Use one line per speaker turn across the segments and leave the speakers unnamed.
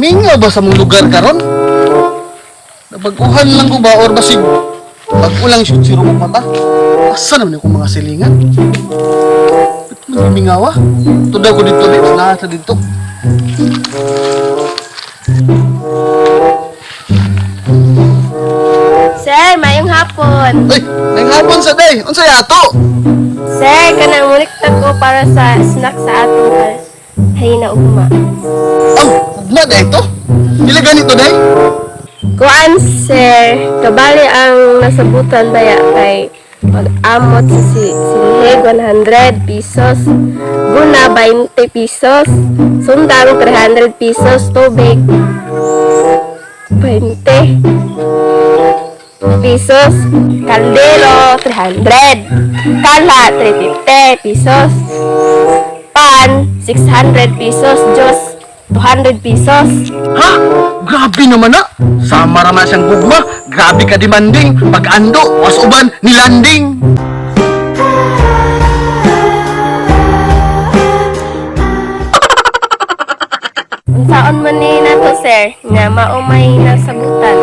Mingaw ba sa mong lugar karon? Nabaguhan lang ko ba or basig bag-o lang shoot si Rumong mata? Asa naman yung mga silingan? Ba't man mingaw ah? Ito daw ko dito, di. Nasa dito.
Sir, mayong hapon.
Ay, nanghapon sa day. Unsa yato?
Sir, kanang mulikta ko para sa snack sa atong hayna ugma.
Aw, ugma day to. Pila ganito day?
Kuan, sir, kabali ang nasabutan baya kay pag-amot sa si silheg 100 pesos, guna 20 pesos, sundang 300 pesos, tubig 20 pesos, kaldero 300, kala 350 pesos, pan 600 pesos, juice 200 pesos.
Ha? Grabe naman na. Sama ra man siyang gugma. Grabe ka demanding. Pag-ando, was uban, nilanding.
Unsaon man ni nato sir nga mao may nasabutan.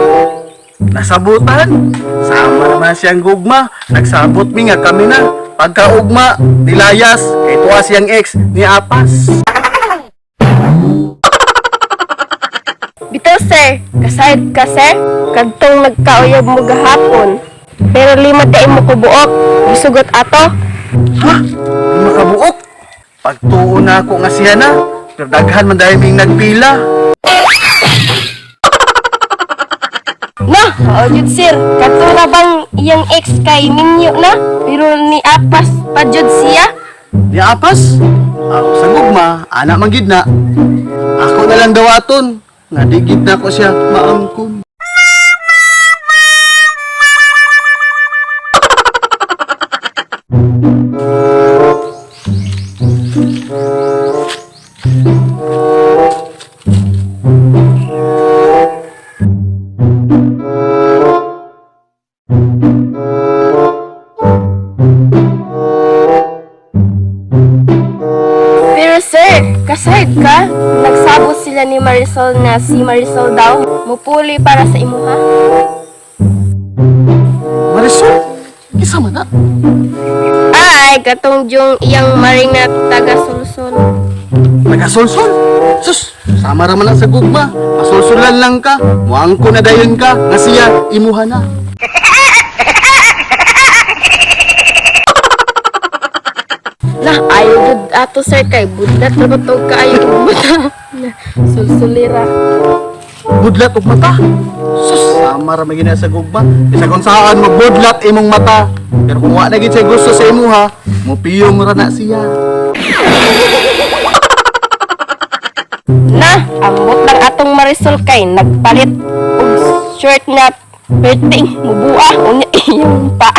Nasabutan. Sama naman siyang gugma. Nagsabot mi nga kami na. Pagkaugma, nilayas. Kay tuwa siyang ex, ni Apas.
Bitaw sir, kasayod ka sir, kadtong nagkauyab mo gahapon. Pero lima day mo kubuok, gisugot ato.
Ha? Lima ka buok? Pagtuo na ako nga siya na. Pero daghan man dahil ming nagpila.
Na, mao jud sir, kadto na bang iyang ex kay minyo na, pero ni apas pa jud siya.
Ni Apas? Ako sa gugma, ana man gid na. Ako na lang dawaton. Nga di gid na ko siya maangkon.
Pero sir, kasayod ka, nagsabot sila ni Marisol na si Marisol daw mupuli para sa imuha.
Marisol, kisa man na.
Ay, katong jung iyang maring na taga Sulsul.
Nagasulsul. Sus, sama ra man na sa gugma. Masulsulan lang ka, muangko na dayon ka, nga siya imuha na.
Nah, ayo jud ato sir kay budlat ra ba tong kaayo og mata. Na, sulsulira.
Budlat og mata. Sus, sama ra man gina sa gugma. Bisag unsaan magbudlat imong mata. Pero kung wa na gid siya gusto sa imuha, mupiyong ra na siya.
Na, ambot lang atong Marisol kay nagpalit og shirt na perting mubua unya iyang pa.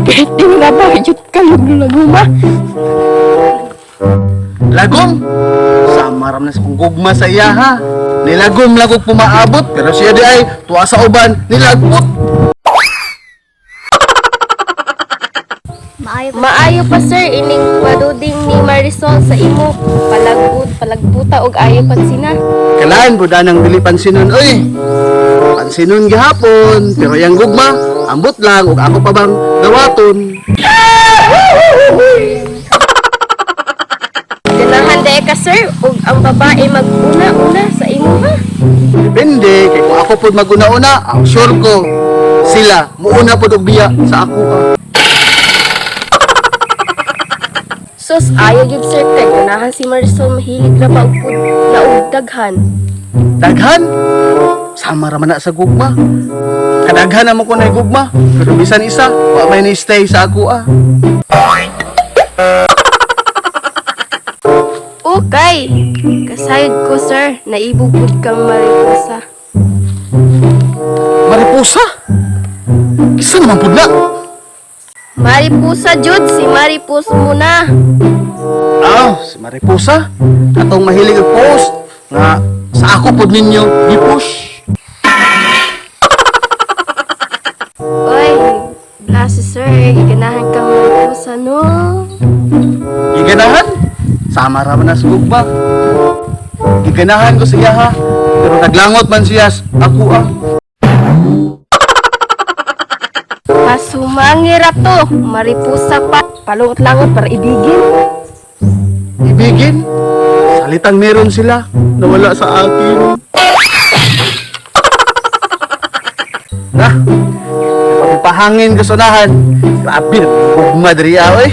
Perting na ba jud kalug-laguma.
Lagom. Sama ra man na sa kong gugma sa iya ha. Nilagom lang kog pumaabot pero siya di ay tuwa sa uban nilagpot.
Maayo pa sir ining paduding ni Marisol sa imo palagput palagputa og ayo pansina.
Kalaan buda nang dili pansinon oy. Pansinon gihapon pero yang gugma ambot lang ug ako pa bang dawaton.
Ganahan dae ka sir og ang babae maguna-una sa imo ha.
Depende kay kung ako pod maguna-una, ang sure ko sila muuna pod og biya sa ako ah.
Sus, ayo gyud sir kay ganahan si Marisol mahilig ra ba og pud na og daghan.
Daghan. Sama ra man na sa gugma. Kadaghan na mo ko na gugma pero bisan isa wa may ni stay sa ako ah.
Okay. Kasayod ko sir, naibog pud kang Mariposa.
Mariposa. Isa naman pud na.
Mariposa jud si Maripos muna.
Ah, si Mariposa. Atong mahilig og post nga sa ako pod ninyo gi-push.
Oy, bless sir, ganahan kang Mariposa no.
Giganahan? Sama ra man na sa gugma. Giganahan ko siya ha. Pero naglangot man siya, ako ah.
Pasumangira to, Maripusa pa. Palungot-langot para ibigin.
Ibigin? Salitang meron sila, nawala sa akin. Na, pagpahangin ko sa unahan. Grabe, gugma diri ah, oy.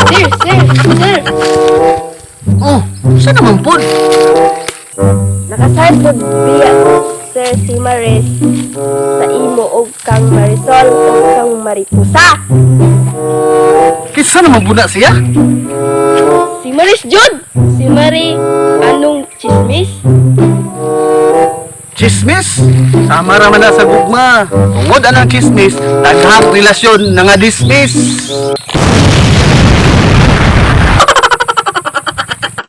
Sir, sir, sir.
Oh, saan naman po?
Nakasad po biya, sir, si Maris sa imo og kang Marisol og kang Maripusa.
Kisa naman po na siya?
Si Maris Jud! Si Mari, anong chismis?
Chismis? Sama ra man na sa gugma. Tungod anang chismis, daghang relasyon na nga dismiss.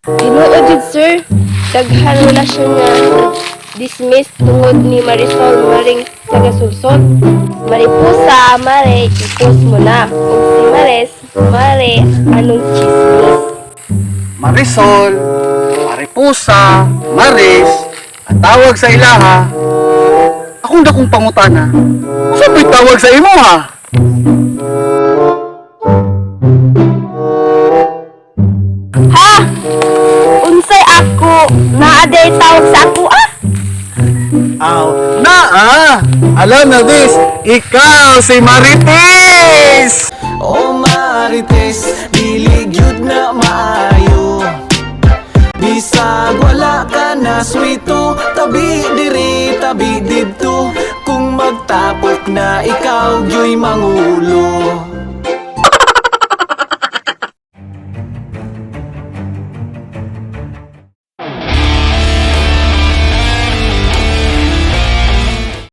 Tinuod jud sir, daghan relasyon nga dismiss tungod ni Marisol Maring tagasulsol. Maripusa, Mare, ipos mo na. Ug si Maris, Mare, anong chismis?
Marisol, Maripusa, Maris, ang tawag sa ilaha. Akong dakong pangutana. Unsa ba'y tawag sa imo ha?
Ha? Unsay ako? Naa day tawag sa ako ah?
Aw, naa! Alam na this, ikaw si Marites!
O Marites, dili gyud na maayo. Bisag wala ka na swito, tabi diri, tabi didto. Kung magtapok na ikaw gyoy mangulo.